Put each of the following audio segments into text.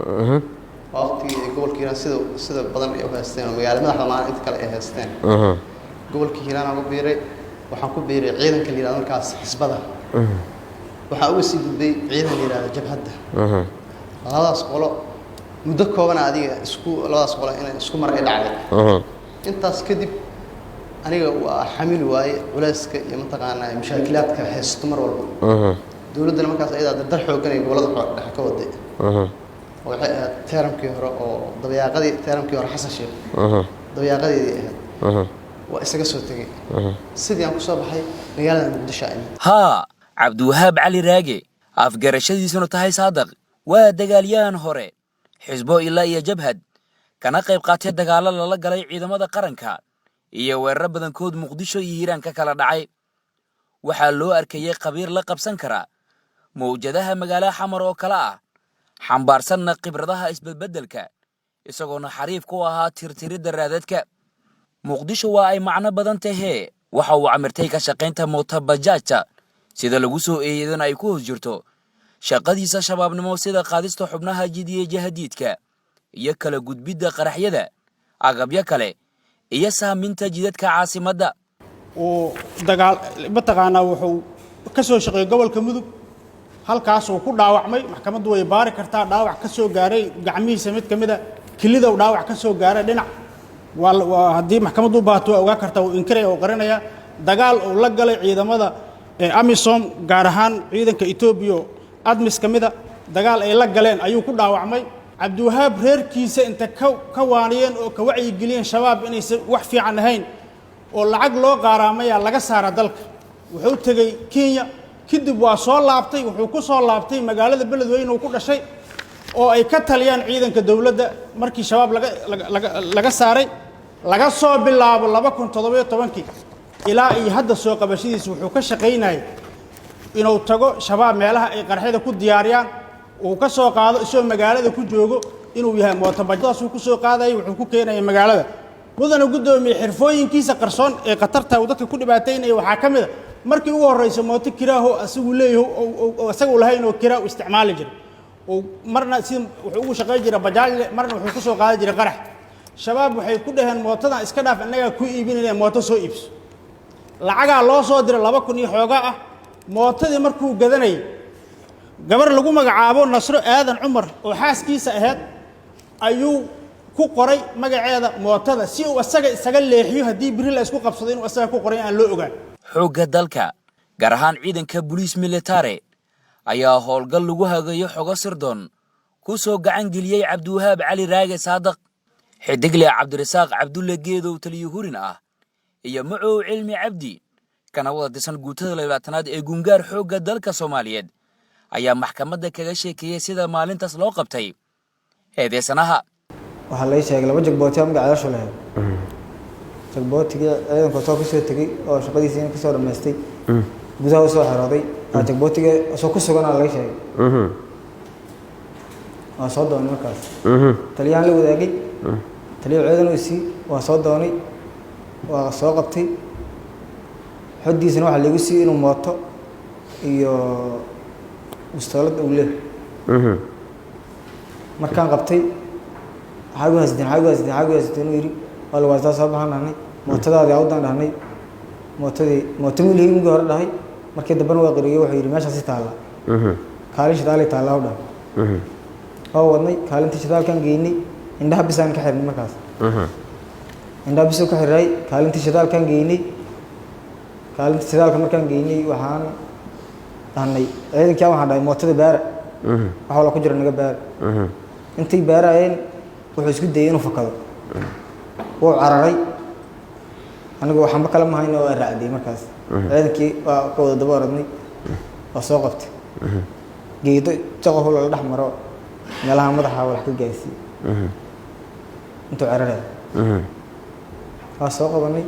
Waa waqtigii ay gobolka Hiiraan sida badan ay u haysteen oo magaalada madaxda maalin inta kale ay haysteen. Gobolka Hiiraan aan ku biiray, waxaan ku biiray ciidanka la yihahdo markaas xisbada. Waxaan uga sii gudbay ciidan la yihahdo jabhadda. Labadaas qolo muddo koobana adiga isku labadaas qolo inay isku mar ay dhacday. Intaas kadib aniga waa xamili waaye culayska iyo mataqaanaa mushaakilaadka haysto mar walba. Dowladdana markaas ayadaa dardar xooggan ay gobollada dhexe ka waday oo waxay ahayd term-kii hore oo dabayaaqadii term-kii hore Xasan Sheekh dabayaaqadeedii ahayd. Waa isaga soo tegey, sidii aan kusoo baxay magaalada Muqdisho imid. Haa, Cabdiwahaab Cali Raage, afgarashadiisuna tahay Saadaq, waa dagaalyahan hore xisbo ilaa iyo jabhad, kana qayb qaatay dagaallo lala galay ciidamada qaranka iyo weeraro badankood Muqdisho iyo Hiiraan ka kala dhacay. Waxaa loo arkayey khabiir la qabsan kara mawjadaha magaalaha Xamar oo kale ah, xambaarsanna khibradaha isbedbeddelka, isagoona xariif ku ahaa tirtiridda raadadka. Muqdisho waa ay macno badan tahee. Waxa uu camirtay ka shaqaynta mootobajaajta, sida lagu soo eedeydana ay ku hoos jirto shaqadiisa shabaabnimo, sida qaadista xubnaha jidiye jahadiidka iyo kala gudbidda qaraxyada, agabyo kale iyo saaminta jidadka caasimadda. Uu dagaal mataqaanaa wuxuu ka soo shaqeeyey gobolka Mudug, halkaasuu ku dhaawacmay. Maxkamaddu way baari kartaa dhaawac ka soo gaaray gacmihiisa mid ka mid a, kelidow dhaawac ka soo gaaray dhinac. Waa haddii maxkamaddu u baahato waa ogaa kartaa. Uu inkiraya oo qarinaya dagaal uu la galay ciidamada AMISOM, gaar ahaan ciidanka Etoobiya ATMIS ka mida. Dagaal ay la galeen ayuu ku dhaawacmay. Cabdiwahaab reerkiisa inta ka waaniyeen oo ka wacyigeliyeen Shabaab inaysan wax fiican ahayn oo lacag loo qaaraamayaa laga saara dalka. Wuxuu tegey Kenya, kadib waa soo laabtay. Wuxuu ku soo laabtay magaalada Beledweyne uu ku dhashay oo ay ka taliyaan ciidanka dowladda markii Shabaab laga saaray. Laga soo bilaabo 2017-kii ilaa iyo hadda soo qabashadiisa, wuxuu ka shaqaynayay inuu tago Shabaab meelaha ay qarxyada ku diyaariyaan, uu ka soo qaado isagoo magaalada ku joogo inuu yahay mootobajaasuu ku soo qaadayay, wuxuu ku keenaya magaalada. Mudana guddoomiye, xirfooyinkiisa qarsoon ee khatarta uu dadka ku dhibaataynaya waxaa ka mid a markii ugu horreysa mooto kiraaho asigu leeyaho oo isagu lahayn oo kiraa u isticmaali jiray oo marna si wuxuu ugu shaqayn jiray bajaajle, marna wuxuu ku soo qaadi jiray qarax. Shabaab waxay ku dhaheen: "Mootadan iska dhaaf, annagaa ku iibinayna, mooto soo iibso." Lacagaa loo soo diray 2000 iyo xoogaa ah. Mootadii markuu gadanayay, gabar lagu magacaabo Nasro Aadan Cumar oo xaaskiisa ahayd ayuu ku qoray magaceeda mootada si uu asaga isaga leexiyo haddii biri la isku qabsado inuu asaga ku qoray aan loo ogaan. Xoogga dalka, gaar ahaan ciidanka Boliis Militare, ayaa howlgal lagu hagayo xogo sirdoon ku soo gacan geliyey Cabdiwahaab Cali Raage Saadaq. Xidigle Cabdirasaaq Cabdulle Geedow, taliyo hurin ah, iyo Macow Cilmi Cabdi, kana wada tirsan guutada 20aad ee Gungaar Xoogga Dalka Soomaaliyeed, ayaa maxkamadda kaga sheekeeyey sida maalintaas loo qabtay eedeysanaha. Waxaa lai sheegay laba checkpoint-i magac Ceelashu lahayd. Checkpoint-igii ciidanka soo kasoo tegey oo shaqadiisii kasoo dhammaystay, gudaha usoo xerooday, aa checkpoint-iga soo ku suganaa laga sheegay. Waa soo doonay markaas, taliyaan la wadaagay, taliya ciidan uu sii waa soo doonay, waa soo qabtay. Xoddiisana waxaa laigu siiyey inuu mooto iyo bustoolad uu leeyahay. Markaan qabtay, "Maxaa gu haysateen? Maxaa gu haysateen? Maxaa gu haysateen?" uu yidhi. "Waa lagu haystaa, soo baxaan," dhahnay. "Mootadaadii awdaan," dhahnay. "Mootadii mooto mulihii," mugii hore dhahay. Markii dambena waa qiriyey. Wuxuu yidhi: "Meeshaasi taalla, kaalin shidaalay taallaa," u dhahay. Waa wadnay, kaalintii shidaalkaan geynay. Indhaha bisaan ka xirnay markaas, indhaha bisuu ka xirray. Kaalintii shidaalkaan geynay. Kaalintii shidaalka markaan geynay, waxaan dhahnay ciidankii, waxaan dhahay: "Mootada baara, wax wala ku jira naga baara." Intay baaraayeen wuxuu isku dayay inuu fakado, wuu cararay. Anigu waxanba kala ma hayno, waa raacday markaas. Ciidankii waa ka wada daba orodnay, waa soo qabtay. Geedo jaqohu lala dhex maro, meelaha madaxa walax ka gaarsiiyey intuu cararaya. Waa soo qabanay,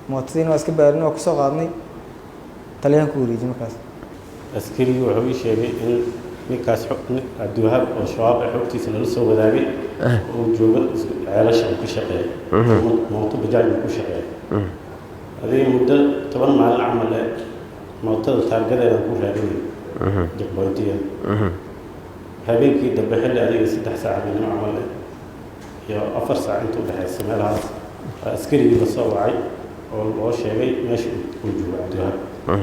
mootadiina waa iska baarinay, waa kusoo qaadnay, taliyaan ku wareejiyey markaas. Askarigii wuxuu ii sheegay in ninkaas Cabdiwahaab oo Shabaab ah xogtiisa lala soo wadaagay, uu joogo Ceelasha, uu ka shaqeeyo, mooto bajaaj uu ku shaqeeyo. Adiga muddo 10 maalin camal eh mootada taargadeedan ku raadinay checkpoint-iyada. Habeenkii dambe xilli adiga 3 saac habeenimo camal iyo 4 saac inta udhexaysa meelahaas askarigii lasoo wacay oo loo sheegay meesha uu joogo Cabdiwahaab.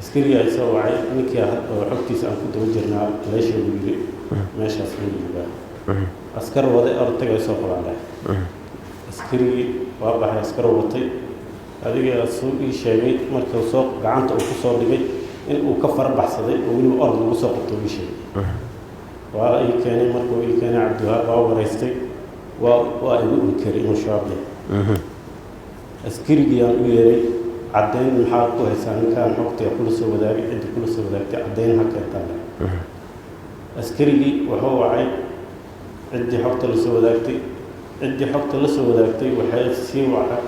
Askarigii ay soo wacay ninkii oo xogtiisa aan ku daba jirnaa meesha uu yiri meeshaas uu joogaa. Askar waday ortagay soo qabaan dhahay. Askarigii waa baxay, askar watay. Adiga suu ii sheegay markii soo gacanta uu ku soo dhigay in uu ka farabaxsaday oo weliba orod lagu soo qabto uu ii sheegay. Waa ii keenay, markuu ii keenay Cabdiwahaab waa wareystay, waa igu inkiray inuu shabaab yahay. Askarigii aan u yeeray, caddayn maxaa ku haysaa ninkaan xogta kula soo wadaagay, cidda kula soo wadaagtay caddayn ha keentaan. Askarigii wuxuu wacay ciddii xogta la soo wadaagtay, ciddii xogta la soo wadaagtay waxay sii wacay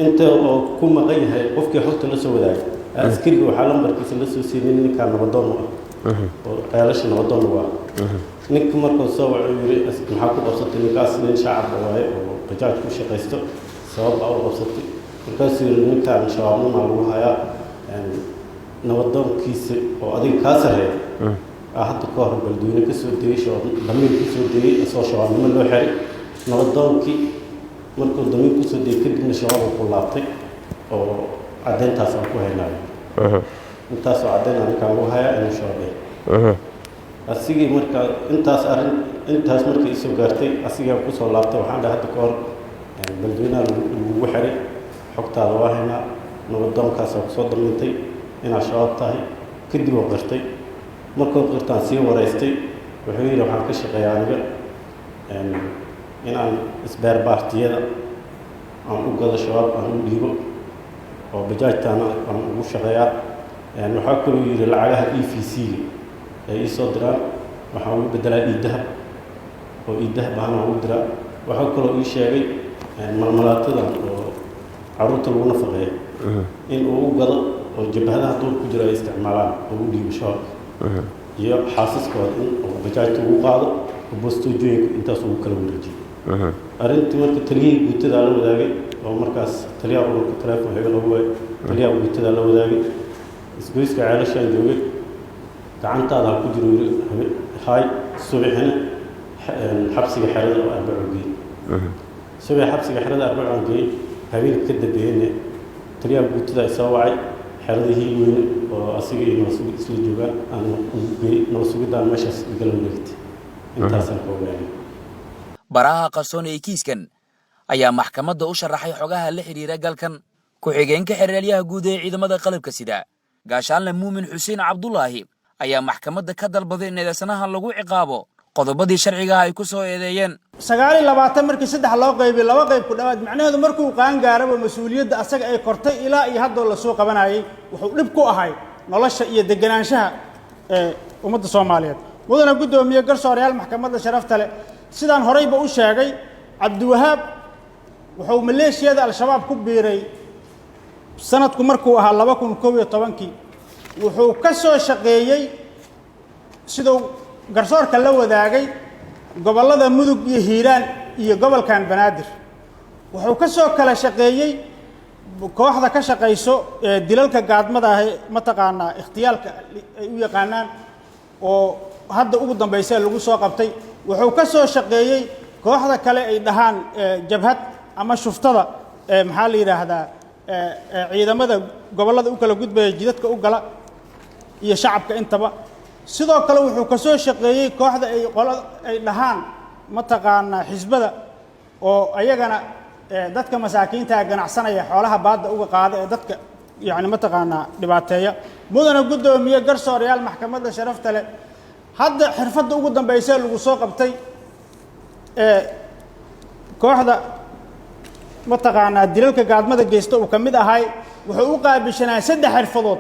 inta oo ku maqan yahay qofkii xogta la soo wadaagay. Askarigii waxaa lambarkiisa la soo siiyey ninkaan nabadoon u ah oo ceelasha nabadoon u ah. Ninka markuu soo wacay uu yiri maxaa ku qabsatay ninkaas, nin shacab waaye oo bajaaj ku shaqaysto, sabab baa u qabsatay. Markaasuu yiri ninkaan shabaabnimaa lagu hayaa, nabadoonkiisa oo adiga kaa sarreeya hadda ka hor balduweyne ka soo degay, shabaab damiin ku soo degay, asoo shabaabnimo loo xiray. Nabadoonkii markuu damiin kusoo degay kadibna shabaab uu ku laabtay oo caddeyntaas aan ku haynaayo. Intaasoo caddeyn aan ninkaan lagu hayaa inuu shabaab yahay. Asigii marka intaas arrin intaas markii isoo gaartay asigaa kusoo laabtay, waxaan dhahay hadda ka hor balduweynaha lagugu xiray, xogtaada waa haynaa, nabadoonkaasaa kusoo damiintay inaad shabaab tahay. Kadib oo qirtay, markuu qirtaan sii wareystay, wuxuu yidhi waxaan ka shaqeeyaa aniga inaan isbeerbaartiyada aan u gado shabaab, aan u dhiibo oo bajaajtaana aan ugu shaqeeyaa. Waxaa kaluu yidhi lacagaha EVC-ga ay ii soo diraan waxaan ugu beddelaa e-dahab oo e-dahab ahaan aan ugu diraa. Waxaa kaloo ii sheegay malmalaatadan oo carruurta lagu nafaqeeyo in uu u gado oo jabhadaha duur ku jira ay isticmaalaan oo u dhiibo shabaabka iyo xaasaskooda, in uu bajaajta ugu qaado oo bostoojooyinka intaas ugu kala wareejiyo. Arrintii marka taliyihii guutadaa la wadaagay oo markaas taliyaha ururka telefoon iga qabi waayey, taliyaha guutadaa la wadaagay. Isgoyska ceelashaan joogay, gacantaada ha ku jiro yiri haay, subaxina xabsiga xerada oo Arbaco geeyey. Subax xabsiga xerada Arbaco geeyey, habeenka ka dambeeyeyna taliyaha guutada isoo wacay, xerada Hiilweyne oo asiga iyo nabasugid isla joogaan aan ugu geeyey, nabasugidaan meeshaas igala wareegtay. Intaasaan ka ogaanay. Baraha qarsoon ee kiiskan ayaa maxkamadda u sharaxay xogaha la xidhiira galkan. Ku-xigeenka xeraalyaha guud ee ciidamada qalabka sida Gaashaanle Muumin Xuseen Cabdulaahi ayaa maxkamadda ka dalbaday in eedeysanaha lagu ciqaabo qodobadii sharciga ay ku soo eedeeyeen. 29 markii 3 loo qaybiyey 2 qayb ku dhawaad, macnaheedu markuu qaan gaaraba mas-uuliyadda asaga ay kortay ilaa iyo haddoo lasoo qabanayay wuxuu dhib ku ahay nolosha iyo deganaanshaha ee ummadda Soomaaliyeed. Mudana guddoomiye, garsoorayaal maxkamadda sharafta leh, sidaan horeyba u sheegay Cabdiwahaab wuxuu maleeshiyada Al-Shabaab ku biiray sanadku markuu ahaa 2011. Wuxuu ka soo shaqeeyey siduu garsoorka la wadaagay gobollada Mudug iyo Hiiraan iyo gobolkan Banaadir. Wuxuu ka soo kala shaqeeyey kooxda ka shaqayso dilalka gaadmada ah ee mataqaanaa ikhtiyaalka ay u yaqaanaan oo hadda ugu dambaysa lagu soo qabtay. Wuxuu ka soo shaqeeyey kooxda kale ay dhahaan jabhad ama shuftada, maxaa la yidhaahdaa, ciidamada gobollada u kala gudbaya jidadka u gala iyo shacabka intaba. Sidoo kale wuxuu ka soo shaqeeyey kooxda ay qolo ay dhahaan mataqaanaa xisbada oo ayagana dadka masaakiinta ganacsanaya xoolaha baadda uga qaada ee dadka yacni mataqaanaa dhibaateeya. Mudana guddoomiye, garsoorayaal maxkamadda sharafta leh, hadda xirfadda ugu dambaysa lagu soo qabtay kooxda mataqaanaa dilalka gaadmada geysta uu ka mid ahay wuxuu u qaabishanaa 3 xirfadood.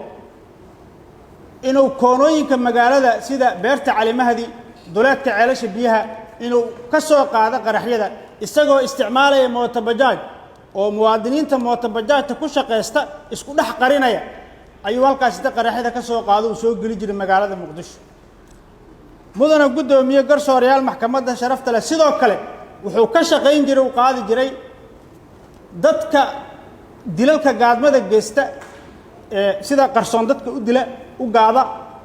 Inuu koonooyinka magaalada sida beerta Calimahdi, duleedka ceelasha biyaha, inuu ka soo qaado qaraxyada isagoo isticmaalaya mootobajaaj oo muwaadiniinta mootobajaajta ku shaqaysta isku dhex qarinaya ayuu halkaas inta qaraxyada ka soo qaado uu soo geli jiray magaalada Muqdisho. Mudana guddoomiye, garsoorayaal maxkamadda sharafta leh, sidoo kale wuxuu ka shaqayn jiray uu qaadi jiray dadka dilalka gaadmada geysta ee sida qarsoon dadka u dila u gaada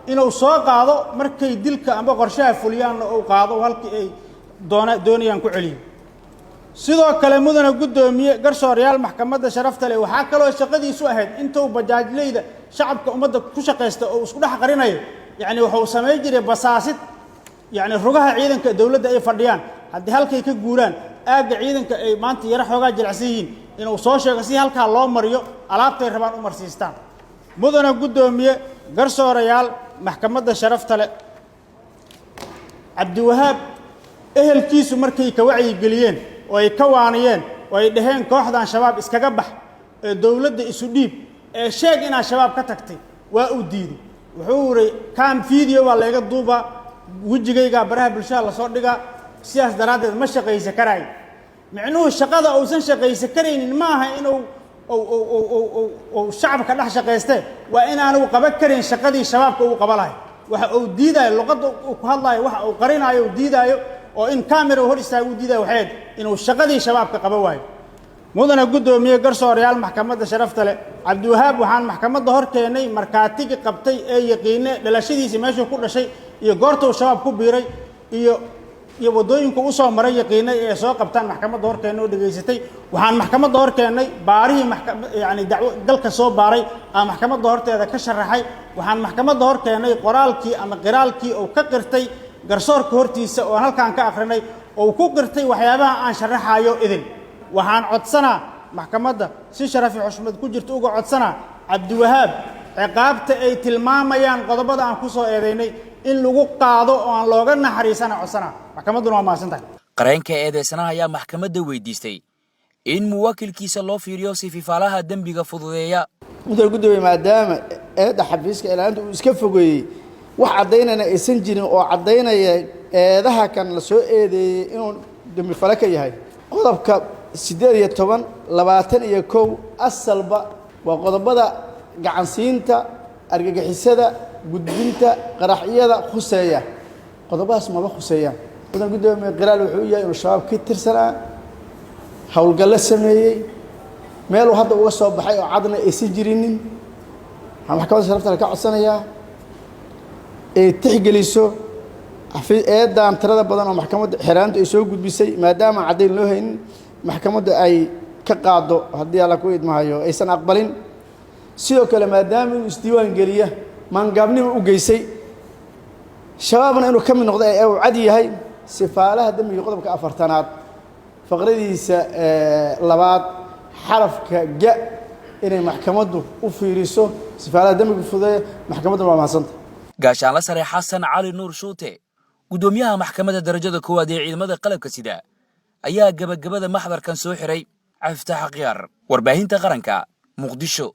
Inuu soo qaado markay dilka amba qorshaha fuliyaanna uu qaado halkii ay doonayaan ku celiyo. Sidoo kale, mudana guddoomiye, garsoorayaal, maxkamadda sharafta leh, waxaa kaloo shaqadiisu ahayd intuu bajaajleyda shacabka ummadda ku shaqaysta oo isku dhex qarinayo, yacni wuxuu samayn jiray basaasid, yacni rugaha ciidanka dowladda ay fadhiyaan haddii halkay ka guuraan, aagga ciidanka ay maanta yaro xoogaa jilicsan yihiin, inuu soo sheego si halkaa loo mariyo alaabtay rabaan u marsiistaan. Mudana guddoomiye, garsoorayaal, maxkamadda sharafta leh, Cabdiwahaab ehelkiisu markay ka wacyigeliyeen oo ay ka waaniyeen oo ay dhaheen kooxdan Shabaab iskaga bax ee dowladda isu dhiib ee sheeg inaad Shabaab ka tagtay, waa uu diiday. Wuxuu yidhi cam video baa layga duubaa, wejigaygaa baraha bulshada lasoo dhigaa, sidaas daraaddeed ma shaqaysa karaayo. Micnuhu shaqada uusan shaqaysa karaynin ma aha inuu uu shacabka dhex shaqaystee, waa inaanu qaban karin shaqadii Shabaabka uu qaba lahay. Waxa uu diidaayo, luqadda uu ku hadlaayo, waxa uu qarinaayo, uu diidaayo oo in camera uu hor istaago uu diidayo, waxay inuu shaqadii Shabaabka qaba waayo. Mudana guddoomiye, garsoorayaal, maxkamadda sharafta leh, Cabdiwahaab waxaan maxkamadda hor keenay markhaatigii qabtay ee yaqiine dhalashadiisii, meeshuu ku dhashay iyo goorta uu Shabaab ku biiray iyo waddooyinku u soo maray yaqiinay ee soo qabtaan maxkamadda hor keennay oo dhegaysatay. Waxaan maxkamadda hor keennay baarihii yani dacwo galka soo baaray ama maxkamadda horteeda ka sharaxay. Waxaan maxkamadda hor keennay qoraalkii ama qiraalkii uu ka qirtay garsoorka hortiisa oo aan halkaan ka akrinay oo ku qirtay waxyaabaha aan sharaxayo idin. Waxaan codsanaa maxkamadda si sharafi xushmad ku jirta uga codsanaa Cabdiwahaab ciqaabta ay tilmaamayaan qodobada aan ku soo eedaynay in lagu qaado oo aan looga naxariisana codsanaa. Maxkamadduna waa mahadsan tahay. Qareenka eedeysanaha ayaa maxkamadda weydiistay in muwaakilkiisa loo fiiriyo si fifaalaha dembiga fududeeya. Mudane guddoomiye, maadaama eedda xafiiska ilaalinta uu iska fogeeyey, wax caddaynayna aysan jirin oo caddaynaya eedaha kan la soo eedeeyey inuu dembi fale ka yahay, qodobka 18, 21 asalba waa qodobada gacansiinta argagixisada, gudbinta qaraxyada khuseeya. Qodobadaas maba khuseeyaan. Mudan guddoomiye, qiraal wuxuu u yahay inuu Shabaab ka tirsanaa, howlgallo sameeyey, meeluu hadda uga soo baxay oo cadna aysan jirinin. Waxaan maxkamadda sharafta ka codsanayaa ay tixgeliso eedan tirada badan oo maxkamadda xeeraantu ay soo gudbisay, maadaama caddayn loo haynin, maxkamadda ay ka qaado haddii Alla ku idmahayo aysan aqbalin. Sidoo kale, maadaama inuu isdiiwaan geliya maangaabnimo u geysay, Shabaabna inuu ka mid noqdo ee uu cad yahay, sifaalaha dembiga qodobka 40aad faqradiisa labaad xarafka ga inay maxkamaddu u fiiriso sifaalaha dembiga fudeeya. Maxkamadduna waa mahadsanta. Gaashaanla sare Xasan Cali Nuur Shuute, guddoomiyaha maxkamadda darajada koowaad ee ciidamada qalabka sida, ayaa gebagabada maxdarkan soo xiray. Caftaax Khiyaar, Warbaahinta Qaranka, Muqdisho.